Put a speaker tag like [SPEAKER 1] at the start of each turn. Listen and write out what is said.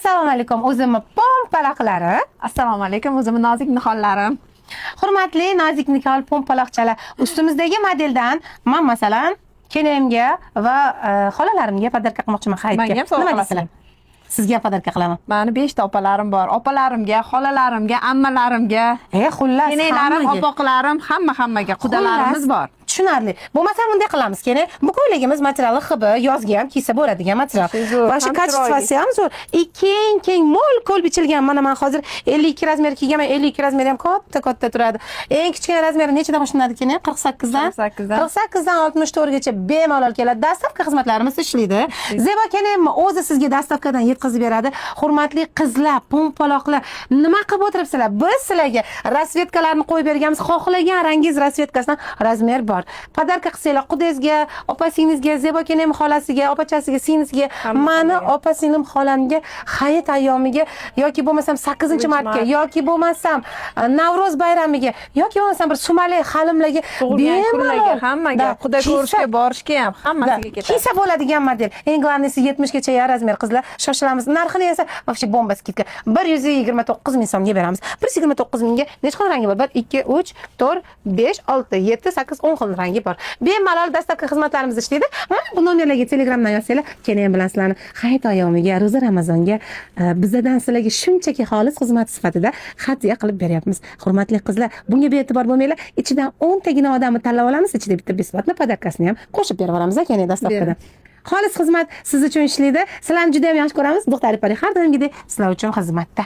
[SPEAKER 1] Assalomu alaykum, o'zimni pompaloqlari.
[SPEAKER 2] Assalomu alaykum, o'zimni nozik nihollarim.
[SPEAKER 1] Hurmatli nozik nihol pompaloqchalar, ustimizdagi modeldan man, masalan, kelinimga va xolalarimga подарка qilmoqchiman hayitga.
[SPEAKER 2] Menga ham sovg'a
[SPEAKER 1] Nima
[SPEAKER 2] qilasizlar?
[SPEAKER 1] deysizlar? Sizga подарка qilaman.
[SPEAKER 2] Mani 5 ta opalarim bor. Opalarimga, xolalarimga, ammalarimga,
[SPEAKER 1] Xullas,
[SPEAKER 2] kenaylarim,
[SPEAKER 1] hammaga.
[SPEAKER 2] Opoqlarim, hamma hammaga qudalarimimiz
[SPEAKER 1] Xullas,
[SPEAKER 2] bor.
[SPEAKER 1] Tushunarli. Bo'lmasa bunday qilamiz, keyin bu ko'ylagimiz materiali ХБ, yozga ham kiysa bo'ladigan material.
[SPEAKER 2] Zo'r,
[SPEAKER 1] Va shu
[SPEAKER 2] ham
[SPEAKER 1] качество si ham zo'r. И keng keng mo'l ko'l bichilgan. Mana man hozir 52 размер kiyganman, 52 размер ham katta katta turadi. Eng kichkina размер i nechadan boshlanadi keyin? 48 dan.
[SPEAKER 2] 48 dan.
[SPEAKER 1] 48 dan 64 gacha bemalol keladi. Доставка xizmatlarimiz ishlaydi. Zebo kelinmi o'zi sizga доставка dan yetkazib beradi. Hurmatli qizlar, pompaloqlar, nima qilib o'tiribsizlar? Biz sizlarga расцветка larni qo'yib berganmiz. Xohlagan rangingiz расцветка sidan размер bor. Подарка qilsanglar qudangizga, opa singlingizga, Zebo kelim xolasiga, opachasiga, singlisiga, mani opa singlim xolamga hayit ayyomiga yoki bo'lmasam 8 martga yoki bo'lmasam Navro'z bayramiga yoki bo'lmasam bir sumalak halimlarga
[SPEAKER 2] Tug'ilgan kunlarga, hammaga,
[SPEAKER 1] Да,
[SPEAKER 2] quda ko'rishga borishga ham, hammasiga ketadi.
[SPEAKER 1] Kiysa bo'ladigan model. Eng главный si 70 gacha ya размер, qizlar. Shoshilamiz. Narxini esa вообще bomba скидка. 129 ming so'mga beramiz. 129 mingga necha xil rangi bor? 1, 2, 3, 4, 5, 6, 7, 8, 10 xil rangi bor. Bemalol доставка xizmatlarimiz ishlaydi. Mana bu nomerlarga Telegramdan yozsanglar, keyin bilan sizlarni hayit ayyomiga, ro'za Ramazonga bizadan sizlarga shunchaki xolis xizmat sifatida hadya qilib beryapmiz. Hurmatli qizlar, bunga bee'tibor bo'lmanglar. Ichidan 10 tagina odamni tanlab olamiz, ichida bitta бесплатно подарка sini ham qo'shib berib yuboramiz keyin доставка dan. Xolis xizmat siz uchun ishlaydi. Sizlarni juda ham yaxshi ko'ramiz. Duxtari Pari har doimgidek sizlar uchun xizmatda.